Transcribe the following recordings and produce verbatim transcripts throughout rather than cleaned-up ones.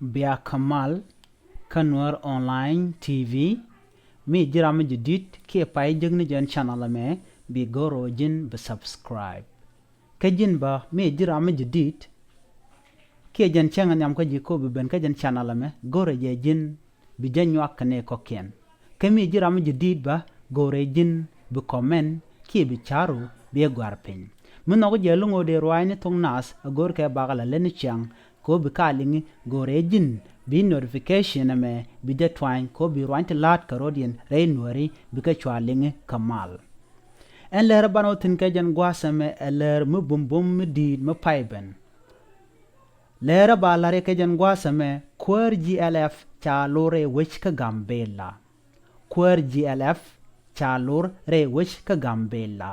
Bia kä mal kä Nuer Online T V. Mi ji̱ ram mi jadid kiɛ pay jek ni jɛn channel ɛmɛ, bi go̱r ɣöö ji̱n bi subscribe. Kä ji̱n bä mi ji̱ ram mi jadid kiɛ jɛn cäŋ nhiam kä ji̱, ko bi ben kä jɛn channel ɛmɛ, go̱rɛ jɛ ji̱n bi jɛ nyuak kɛ ni kɔ̱kiɛn. Kä mi ji̱ ram mi jadid bä, go̱rɛ ji̱n bi comment kiɛ bi ca̱ru bi ɛ gɔ̱a̱r piny. Mi nhɔk jɛ luŋ ɣöö dee ruaacni thok nath, a go̱rkɛ bakɛ la leni ciaŋ, ko bi ka liŋi, go̱rɛ ji̱n bi notification ɛmɛ bi jɛ tuany, ko bi ruany ti la̱a̱t kɛ rɔ̱diɛn rɛy Nuääri, bikɛ cua liŋi kä mal. Ɛn läär ɛ banɛ wä thi̱n kɛ jɛn gua̱a̱th ɛmɛ ɛ läär mi bumbum mi di̱i̱t mi pay ben. Läär ɛ ba la̱r yɛ kɛ jɛn gua̱a̱th ɛmɛ, kuäär G L F ca lor rɛy wec kä Gambela. Kuäär G L F ca lor rɛy wec kä Gambela.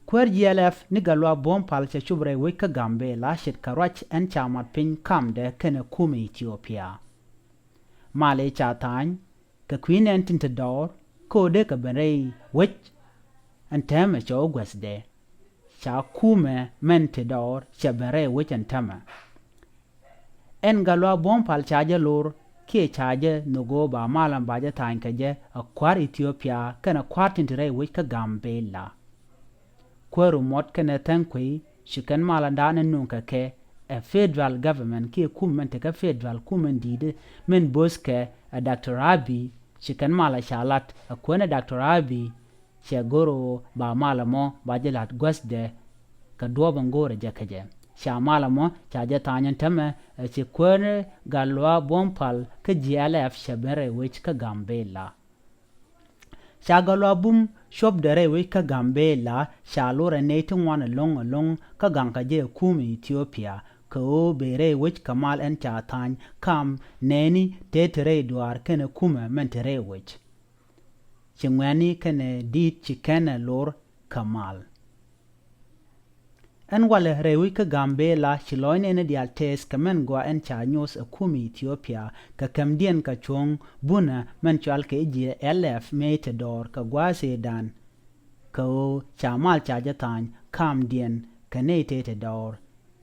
Kuäär G L F ni Gatluak Buɔ̱m Pal cɛ cop rɛy wec kä Gambela ce̱tkɛ ruac ɛn ca mat piny kamdɛ kɛnɛ kumɛ Ethiopia. Mal ëë ca tha̱a̱ny kɛ kui̱ nɛn tin te dɔɔr, kä ɣöö dee kɛ ben rɛy wec ɛn täämɛ cɛ wä guäthdɛ. Ca kumɛ mɛn te dɔɔr cɛ ben rɛy wec ɛn täämɛ. Ɛn Gatluak Buɔ̱m Pal ca jɛ lor kiɛ ca jɛ nhök ɣöö ba mal ɛn ba jɛ tha̱a̱ny kɛ jɛ ɛ kua̱r Ethiopia kɛnɛ kua̱r tin te rɛy wec kä Gambela. Kuäär Umɔt kɛnɛ Thɛŋ Kuey ci kɛn mal ɛn da̱a̱n ɛn nööŋ kɛ kɛ ɛ federal government kiɛ kumɛ mɛn tekɛ federal, kumɛ mɛn di̱i̱t mɛn bo̱o̱th kɛ ɛ Doctor Abiy. Ci kɛn mal ɛ ca lat ɛ kuäär ni Doctor Abiy cɛ go̱r ɣöö ba mal ɛmɔ ba jɛ la̱t guäthdɛ kɛ duɔ̱ɔ̱p ɛn go̱o̱rɛ jɛ kä jɛ. Ca mal ɛmɔ ca jɛ tha̱a̱ny ɛn täämɛ, ɛ ci kuäär ni Gatluak Buɔ̱m Pal kä G L F cɛ ben rɛy wec kä Gambela. Ca Gatluak Bum cuɔpdɛ rɛy wec kä Gambela, ca lor ɛ nɛy ti ŋuan ɛlɔ̱ŋ ɛlɔ̱ŋ kä gaŋkɛ jɛ ɛ kumɛ Ethiopia, kɛ ɣöö ben rɛy wec kɛ mal ɛn ca tha̱a̱ny kam nɛɛni tëë te rɛy duaar kɛnɛ kumɛ mɛn te rɛy wec. Ci ŋuɛ̈tni kɛnɛ di̱i̱t ci kɛn ɛ lor kä mal. Ɛn walɛ rɛy wec kä Gambela ci lɔcni ɛn diaal tɛth kɛ mɛn gɔaa ɛn ca nyoth ɛ kumɛ Ethiopia kɛ kɛmdiɛn kɛ cuɔ̱ŋ bunä mɛn cɔalkɛ i̱ G L F mëë te dɔɔr kɛ gua̱a̱th ëëdan. Kɛ ɣöö ca mal ca jɛ tha̱a̱ny kamdiɛn kɛ nɛy tëë te dɔɔr.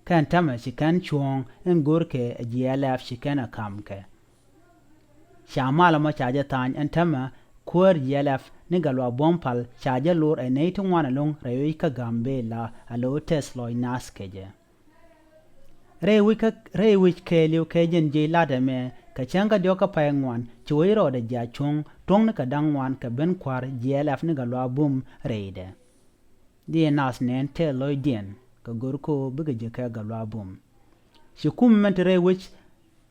Kä ɛn täämɛ ci kɛn cuɔ̱ɔ̱ŋ in görkɛ ɛ G L F ci kɛn ɛ ka̱mkɛ. Ca mal ɛmɔ ca jɛ tha̱a̱ny ɛn täämɛ, kuäär G L F ni Gatluak Buɔ̱m Pal ca jɛ lor ɛ nɛy ti ŋuan ɛlɔ̱ŋ rɛy wec kä Gambela, a lo̱ tɛth lɔc nath kɛ jɛ. Rɛy wec kä, rɛy wec kɛɛliw kɛ jɛn jiɛc lat ɛmɛ, kɛ cäŋ kä diɔ̱k kä pay ŋuan ci wec rɔɔdɛ jiac cuɔ̱ŋ tuɔ̱ŋni kɛ da̱ŋ ŋuan kɛ ben kua̱r G L F ni Gatluak Bum rɛydɛ. Diɛ nath nɛn tɛth lɔcdiɛn kɛ gör ko bikɛ jek kɛ Gatluak Bum. Ci kumɛ mɛn te rɛy wec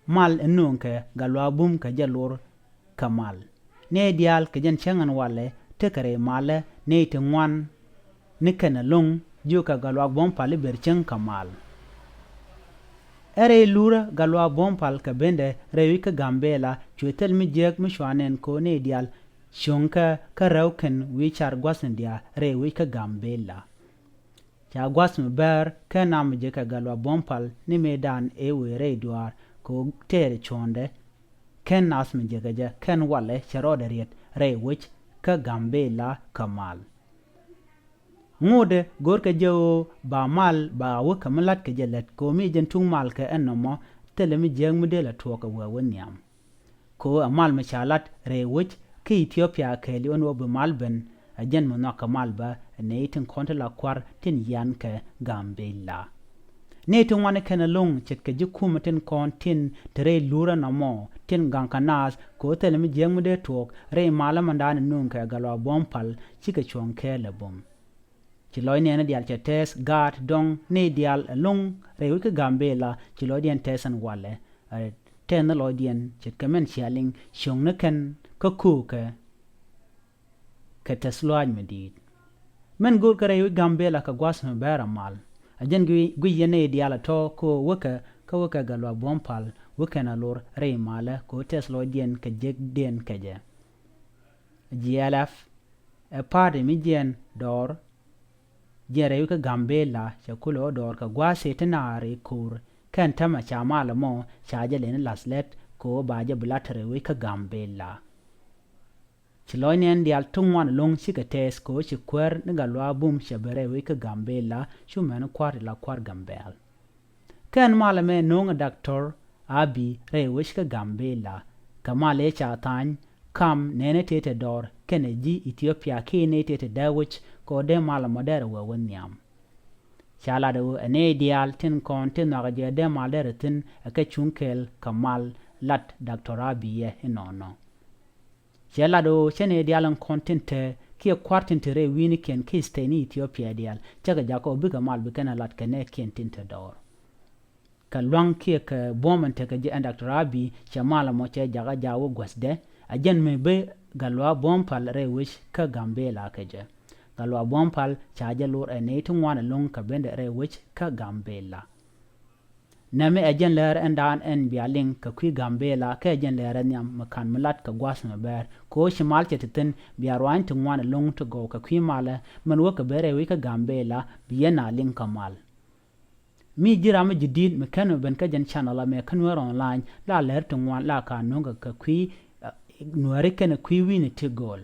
mal in nööŋkɛ Gatluak Bum kɛ jɛ lor kä mal. Nɛy diaal kɛ jɛn cäŋ ɛn walɛ tekɛ rɛy malä nɛy ti ŋuan ni kɛn ɛlɔ̱ŋ jiökɛ Gatluak Buɔ̱m Pal i̱ ber cäŋ kä mal. Ɛ rɛy lurä Gatluak Buɔ̱m Pal kɛ bendɛ rɛy wec kä Gambela cuɛ thil mi jiääk mi cua nɛn ko nɛy diaal cio̱ŋkɛ kä räw kɛn wi̱i̱ car gua̱thni diaal rɛy wec kä Gambela. Ca gua̱th mi bäär kä nam mi jekɛ Gatluak Buɔ̱m Pal ni mëëdan ëë wëë rɛy duaar kɛ ɣöö tɛɛri cuɔ̱ɔ̱ndɛ. Kɛn nath mi jekɛ jɛ kɛn walɛ cɛ rɔɔdɛ riet rɛy wec kä Gambela kä mal. Ŋotdɛ görkɛ jɛ ɣöö ba mal ba wä kɛ mi la̱tkɛ jɛ lät kɛ ɣöö mi jɛn tuŋ mal kɛ ɛn nɔmɔ thilɛ mi jiääk mi dee lɛ tuɔɔk kɛ wee wä nhiam. Kɛ ɣöö ɛ mal mi ca lat rɛy wec kä Ethiopia kɛɛliw ɛn ɣöö bi mal ben, ɛ jɛn mi nhɔakɛ mal bä ɛ nɛy tin kɔn ti la kua̱r tin yian kɛ Gambela. Nɛy ti ŋuani kɛn ɛlɔ̱ŋ ce̱tkɛ ji̱ kumɛ tin kɔn tin te rɛy lurä nɔmɔ tin gaŋkɛ naath kɛ ɣöö thilɛ mi jiääk mi dee tuɔɔk rɛy malä mɛndan in nööŋkɛ Gatluak Buɔ̱m Pal cikɛ cuɔ̱ŋ kɛɛl ɛ bum. Ci lɔcni ɛn diaal cɛ tɛth gaat dɔ̱ŋ nɛy diaal ɛlɔ̱ŋ rɛy wec kä Gambela ci lɔcdiɛn tɛth ɛn walɛ. Ɛ tɛth ni lɔcdiɛn ce̱tkɛ mɛn cia liŋ cio̱ŋni kɛn kä köökɛ kɛ tɛth lɔaac mi di̱i̱t. Mɛn görkɛ rɛy wec Gambela kɛ gua̱th mi bäär ɛ mal. Ɛ jɛn guic, guic yɛn nɛy diaal ɛ tɔ̱ kä wekɛ, kä wekɛ Gatluak Buɔ̱m Pal wekɛn a lor rɛy malä kɛ ɣöö tɛth lɔcdiɛn kɛ jekdiɛn kɛ jɛ. G L F ɛ party mi jiɛn dɔɔr, jiɛn rɛy wec kä Gambela cɛ kulɛ ɣä dɔɔr kɛ gua̱a̱th ëë ti naar i̱ ko̱r. Kɛn täämɛ ca mal ɛmɔ ca jɛ lɛni la̱th lät kɛ ɣöö ba jɛ bi la̱t rɛy wec kä Gambela. Ci lɔcni ɛn diaal ti ŋuan ɛlɔ̱ŋ cikɛ tɛth kɛ ɣöö ci kuäär ni Gatluak Bum cɛ ben rɛy wec kä Gambela cu mɛni kua̱r ti la kua̱r Gambɛl. Kɛn mal ɛmɛ no̱o̱ŋɛ Doctor Abiy rɛy wec kä Gambela. Kɛ mal ëë ca tha̱a̱ny kam nɛnɛ tëë te dɔɔr kɛnɛ ji̱ Ethiopia kiɛ nɛy tëë te dee wec kɛ ɣöö dee mal ɛmɔ derɛ wee wä nhiam. Ca lat ɣöö ɛ nɛy diaal tin kɔn ti nhɔakä jɛ dee mal derɛ thi̱n ɛ kɛ cuŋ kɛɛl kɛ mal lat Doctor Abiy ɛ inɔnɔ. Cɛ lat ɣöö cɛ nɛy diaal in kɔn tin te kiɛ kua̱r tin te rɛy wi̱i̱nikiɛn kiɛ state ni Ethiopia diaal cä kɛ jakä ɣöö bikɛ mal bi kɛn ɛ lat kɛ nɛɛkiɛn tin te dɔɔr. Kɛ lua̱ŋ kiɛ kɛ buɔ̱m ɛn tekɛ jɛ ɛn Doctor Abiy cɛ mal ɛmɔ cɛ jakä jaak wä guäthdɛ. A jɛn mi bi Gatluak Buɔ̱m Pal rɛy wec kä Gambela kɛ jɛ. Gatluak Buɔ̱m Pal ca jɛ lor ɛ nɛy ti ŋuan ɛlɔ̱ŋ kɛ bendɛ rɛy wec kä Gambela. Nɛmɛ ɛ jɛn läär ɛn daan ɛn bia liŋ kɛ kui̱ Gambela kɛ ɛ jɛn läär ɛ nhiam mi ka̱n mi lat kɛ gua̱th mi bɛɛr kɛ ɣöö ci mal cɛ ti thi̱n bia ruany ti ŋuan ɛlɔ̱ŋ ti gɔw kɛ kui̱ malä min wä kɛ ben rɛy wec kä Gambela bi yɛn a liŋ kɛ mal. Mi ji̱ ram mi ji̱ di̱i̱t mi kɛn mi ben kä jɛn channel amɛ kä Nuɛr online la lɛr ti ŋuan la ka nuŋ kɛ kui̱, eh, Nuɛri kɛnɛ kui̱ wi̱ni ti go̱o̱l.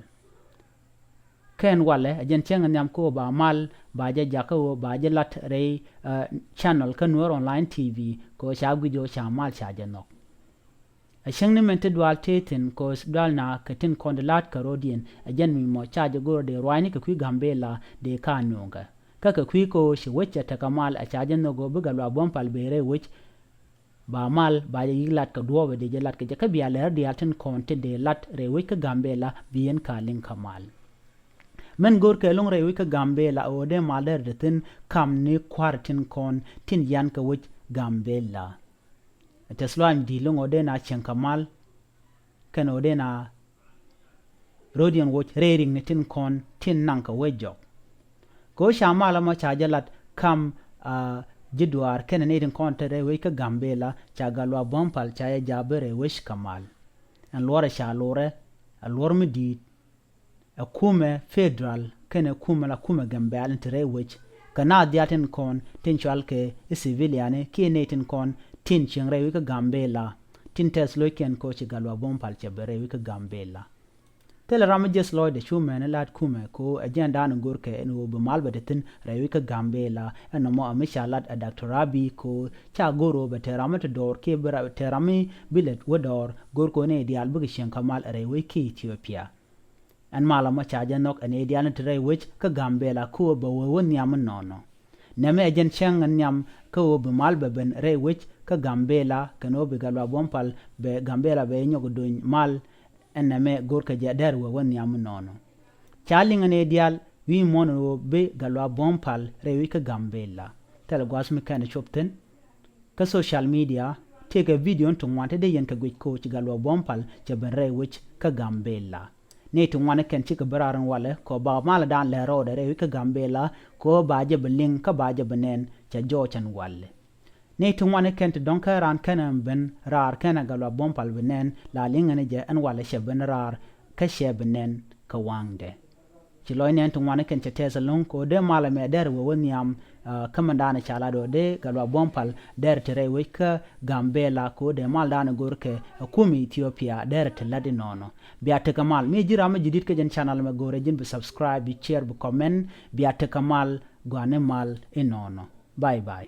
Kɛn walɛ ɛ jɛn cäŋ nhiam kä ɣöö ba mal ba jɛ jakä ɣöö ba jɛ lat rɛy, eh, channel kä Nuɛr online T V kɛ ɣöö ca guic ɣöö ca mal ca jɛ nhɔk. A cäŋ ni mɛn ti dual tëë thi̱n kɛ ɣöö dual na kɛ tin kɔn di la̱a̱t kɛ ro̱diɛn a jɛn mi mɔ ca jɛ go̱r dee ruaacni kɛ kui̱ Gambela dee ka nuŋkɛ. Kä kɛ kui̱ kɛ ɣöö ci wec cɛ tekɛ mal a ca jɛ nhök ɣöö bi Gatluak Buɔ̱m Pal ben rɛy wec. Ba mal ba jɛ yi̱k lat kɛ duɔ̱ɔ̱pɛ dee jɛ lat kɛ jɛ kä bia lɛr diaal tin kɔn ti dee lat rɛy wec kä Gambela bi yɛn ka liŋ kɛ mal. Mɛn go̱r kɛ lo̱ŋ rɛy wec kä Gambela ɣöö dee mal derɛ te thi̱n kam ni kua̱r tin kɔn tin yan kɛ wec Gambela. Tɛth luaany di̱i̱t lo̱ŋ ɣöö dee na cieŋ kɛ mal kɛn ɣöö dee na ro̱diɛn woc rɛy ri̱ŋni tin kɔn tin naŋ kɛ wec jɔk. Kɛ ɣöö ca mal ɛmɔ ca jɛ lat kam, ah, ji̱ duaar kɛnɛ nɛy tin kɔn te rɛy wec kä Gambela ca Gatluak Buɔ̱m Pal ca jɛ ja̱a̱p ben rɛy wec kɛ mal. Ɛn luɔrɛ ca lorɛ ɛ luɔr mi di̱i̱t. Ɛ kumɛ federal kɛnɛ kumɛ la kumɛ Gambɛl in te rɛy wec kɛ naath diaal tin kɔn tin cual kɛ i̱ civiliani kiɛ nɛy tin kɔn tin cieŋ rɛy wec kä Gambela tin tɛth lo̱ckiɛn kɛ ɣöö ci Gatluak Buɔ̱m Pal cɛ ben rɛy wec kä Gambela. Thilɛ ram mi jiɛth lɔcdɛ cu mɛni la̱t kumɛ kɛ ɣöö ɛ jɛn da̱a̱n in go̱rkɛ ɛn ɣöö bi mal bɛ te thi̱n rɛy wec kä Gambela. Ɛn nɔmɔ ɛ mi ca lat ɛ Doctor Abiy kɛ ɣöö ca go̱r ɣöö bɛ te ram mi te dɔɔr kiɛ bi ra-, te ram mi bi lɛ wä dɔɔr go̱rkɛ ɣöö nɛy diaal bikɛ cieŋ kä mal rɛy wec kä Ethiopia. Ɛn mal ɛmɔ ca jɛ nhɔk ɛ nɛy diaal ni te rɛy wec kä Gambela kä ɣöö bɛ wee wä nhiam inɔnɔ. Nɛmɛ ɛ jɛn cäŋ in nhiam kä ɣöö bi mal bɛ ben rɛy wec kä Gambela kɛn ɣöö bi Gatluak Buɔ̱m Pal bɛ Gambela bɛ nyɔk dony mal. Ɛn nɛmɛ go̱rkɛ jɛ derɛ wee wä nhiam inɔnɔ. Ca liŋ ɛ nɛy diaal wi̱i̱ muɔ̱ɔ̱n ɣöö bi Gatluak Buɔ̱m Pal rɛy wec kä Gambela. Thilɛ gua̱a̱th mi kɛn ɛ cop thi̱n. Kä social media tëëkɛ video ti ŋuan te dee yɛn kɛ guic kɛ ɣöö ci Gatluak Buɔ̱m Pal cɛ ben rɛy wec kä Gambela. Nɛy ti ŋuan kɛn cikɛ bi raar in walɛ kɛ ɣöö ba mal dan lɛ rɔɔdɛ rɛy wec kä Gambela kɛ ɣöö ba jɛ bi liŋ kä ba jɛ bi nɛn cɛ jɔɔc ɛn walɛ. Nɛy ti ŋuan kɛn ti dɔ̱ŋ kä raan kɛn ɛn ben raar kɛn ɛ Gatluak Buɔ̱m Pal bi nɛn la liŋ ɛn jɛ ɛn walɛ cɛ ben raar kä cɛ bi nɛn kɛ waŋdɛ. Ci lɔc nɛn ti ŋuan kɛn cɛ tɛth ɛlɔ̱ŋ kɛ ɣöö dee mal ɛmɛ derɛ wee wä nhiam, ah, kä mɛn daanɛ ca lat ɣöö dee Gatluak Buɔ̱m Pal derɛ te rɛy wec kä Gambela kɛ ɣöö dee mal daanɛ go̱rkɛ ɛ kumɛ Ethiopia derɛ te lat inɔnɔ. Bia tekɛ mal mi ji̱ ram mi ji̱ di̱t kä jɛn channel mɛ go̱rɛ ji̱n bi subscribe, bi share, bi comment. Bia tekɛ mal, gɔani mal inɔnɔ. Bye bye.